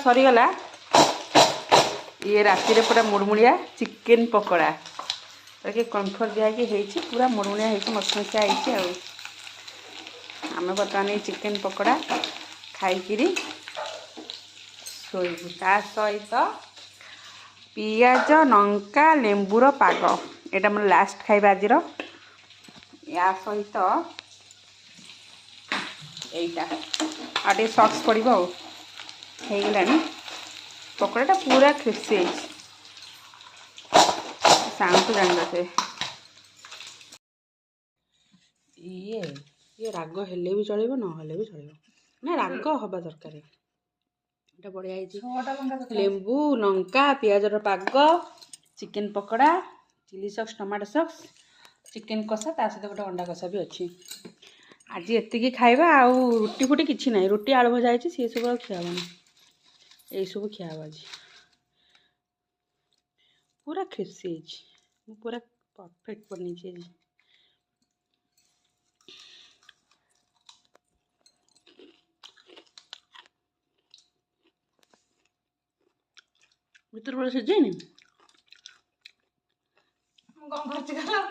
ସରିଗଲା। ଇଏ ରାତିରେ ପୁରା ମୁଡ଼ମୁଡ଼ିଆ ଚିକେନ୍ ପକୋଡ଼ା, ଟିକେ କନଫର୍ ଦିଆହେଇକି ହେଇଛି, ପୁରା ମୁଡ଼ମୁଡ଼ିଆ ହେଇକି ମସମସିଆ ହେଇଛି। ଆଉ ଆମେ ବର୍ତ୍ତମାନ ଏଇ ଚିକେନ୍ ପକୋଡ଼ା ଖାଇକିରି ଶୋଇବୁ। ତା ସହିତ ପିଆଜ, ଲଙ୍କା, ଲେମ୍ବୁର ପାଗ। ଏଇଟା ମୋର ଲାଷ୍ଟ ଖାଇବା ଆଜିର। ୟା ସହିତ ଏଇଟା ଆଉ ଟିକେ ସକ୍ସ ପଡ଼ିବ। ଆଉ ହେଇଗଲାଣି ପକୋଡ଼ାଟା, ପୁରା କ୍ରିସ୍ପି ହେଇଛି। ସାଉଣ୍ଡ ଜାଣିପାରୁଥିବେ। ଇଏ ଇଏ ରାଗ ହେଲେ ବି ଚଳିବ, ନହେଲେ ବି ଚଳିବ। ନା, ରାଗ ହେବା ଦରକାର। ଏଇଟା ବଢ଼ିଆ ହେଇଛି। ଲେମ୍ବୁ, ଲଙ୍କା, ପିଆଜର ପାଗ, chicken pakora, chilli sauce, tomato sauce, chicken କଷା, ତା ସହିତ ଗୋଟେ ଅଣ୍ଡା କଷା ବି ଅଛି। ଆଜି ଏତିକି ଖାଇବା, ଆଉ ରୁଟି ଫୁଟି କିଛି ନାହିଁ। ରୁଟି ଆଳୁ ଭଜା ହେଇଛି, ସିଏ ସବୁ ଆଉ ଖିଆ ହେବନି। ଏଇସବୁ ଖିଆ ହେବ ଆଜି। ପୁରା କ୍ରିସ୍ପି ହେଇଛି। ମୁଁ ପୁରା ପରଫେକ୍ଟ ବନେଇଛି ଆଜି। ଭିତର ପୁରା ସିଝେଇନି,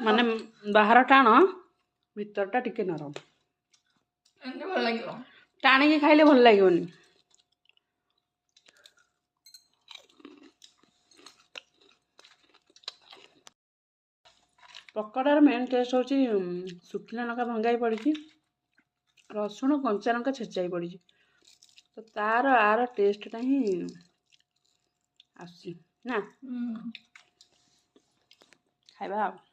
ମାନେ ବାହାର ଟାଣ, ଭିତରଟା ଟିକେ ନରମ। ଭଲ ଲାଗିବ। ଟାଣିକି ଖାଇଲେ ଭଲ ଲାଗିବନି। ପକୋଡ଼ାର ମେନ୍ ଟେଷ୍ଟ ହେଉଛି ଶୁଖିଲା ଲଙ୍କା ଭଙ୍ଗା ହେଇ ପଡ଼ିଛି, ରସୁଣ, କଞ୍ଚା ଲଙ୍କା ଛେଚା ହେଇ ପଡ଼ିଛି, ତ ତାର ଆର ଟେଷ୍ଟଟା ହିଁ ଆସୁଛି ନା। ଖାଇବା ଆଉ।